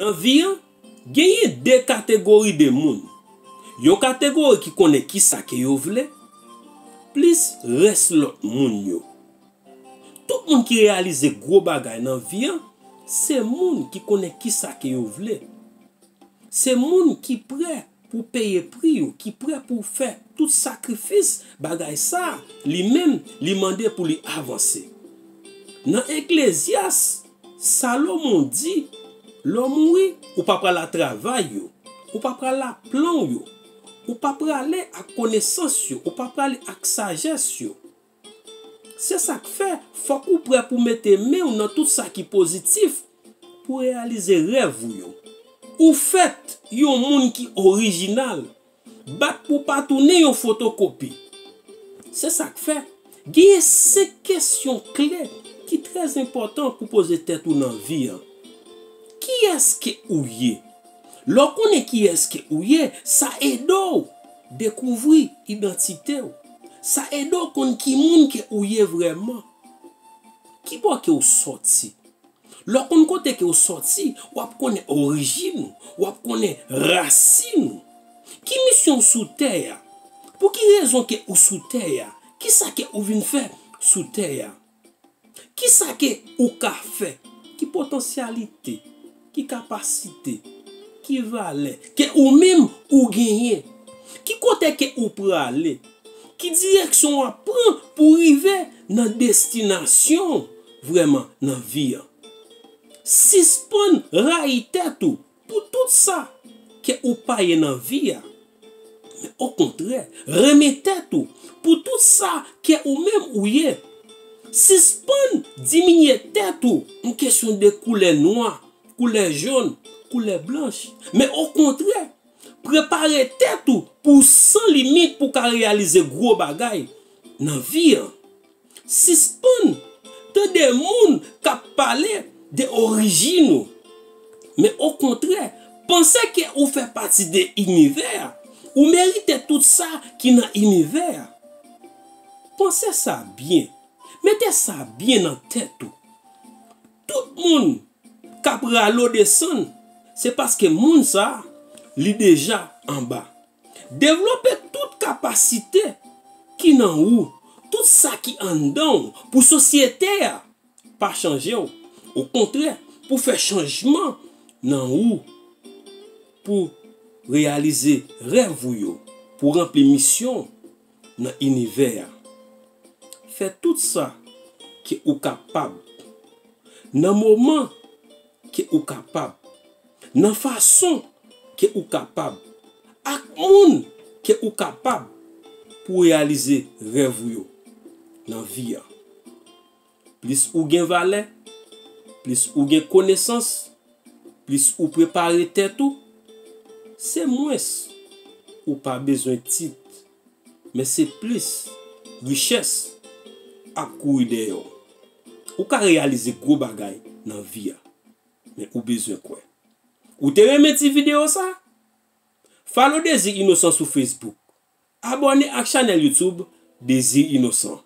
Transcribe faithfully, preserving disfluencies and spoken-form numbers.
Nan vi a, genyen de kategori de moun. Yon kategori ki konnen kisa ke yo vle, plis rès lòt moun yo. Tout moun ki reyalize gwo bagay nan vi a, se moun ki konnen kisa ke yo vle. Se moun ki prè pou peye pri yo, ki prè pou fè tout sakrifis bagay sa a, li menm, li mande pou li avanse. Nan Eklezyas, Salomon di, lè w mouri, ou pa prale ak travay yo, ou pa prale ak plan w yo, ou pa prale ak konesans yo, ou pa prale ak sajès yo. Se sa k fè, fòk ou prè pou mete men w nan tout sa ki pozitif pou reyalize rèv ou yo. Ou fèt yon moun ki orijinal. Bat pou w pa tounen yon fotokopi. Se sa k fè, genyen senk kesyon kle ki trè enpòtan pou poze tèt ou nan vi a. Kiyès ke ou ye? Lè w konnen kiyès ke ou ye, sa ede w dekouvri idantite w. Sa ede w konn ki moun ke ou ye vrèman. Ki bò ke w sòti? Lè w konn kote ke w sòti, w ap konnen orijin ou, w ap konnen rasin ou. Ki misyon w sou tè a? Pou ki rezon ke ou sou tè a? Kisa ke ou vin fè sou tè a? Kisa ke ou ka fè? Ki potansyalite, ki kapasite, ki valè ke ou menm ou genyen? Ki kote ke ou prale? Ki direksyon w ap pran pou rive nan destinasyon w vrèman nan vi a? Sispann rayi tèt ou pou tout sa ke ou pa ye nan vi a. Men okontrè, renmen tèt ou pou tout sa ke ou menm ou ye. Sispann diminye tèt ou nan kesyon de koulè nwa, koulè jòn, koulè blanch. Men okontrè, prepare tèt ou pou w san limit pou w ka reyalize gwo bagay nan vi a. Sispann tande moun k ap pale de orijin ou. Men okontrè, panse ke ou fè pati de inivè a. Ou merite tout sa ki nan inivè a. Panse sa byen. Mete sa byen nan tèt ou. Tout moun k ap rale w desann, se paske moun sa a, li deja anba. Devlope tout kapasite ki nan ou, tout sa ki anndan w pou sosyete a pa chanje w. Okontrè, pou fè chanjman nan ou, pou reyalize rèv ou yo, pou ranpli misyon w nan inivè a. Fè tout sa ke ou kapab, nan moman ke ou kapab, nan fason ke ou kapab, ak moun ke ou kapab pou reyalize rèv ou yo nan vi a. Plis ou gen valè, plis ou gen konesans, plis ou prepare tèt ou, se mwens ou pa bezwen tit, men se plis richès ap kouri dèyè w. Ou ka reyalize gwo bagay nan vi a, men ou bezwen kwè. Ou te renmen ti videyo sa? Follow Désir Innocent sou Facebook. Abòne ak chanèl YouTube Désir Innocent.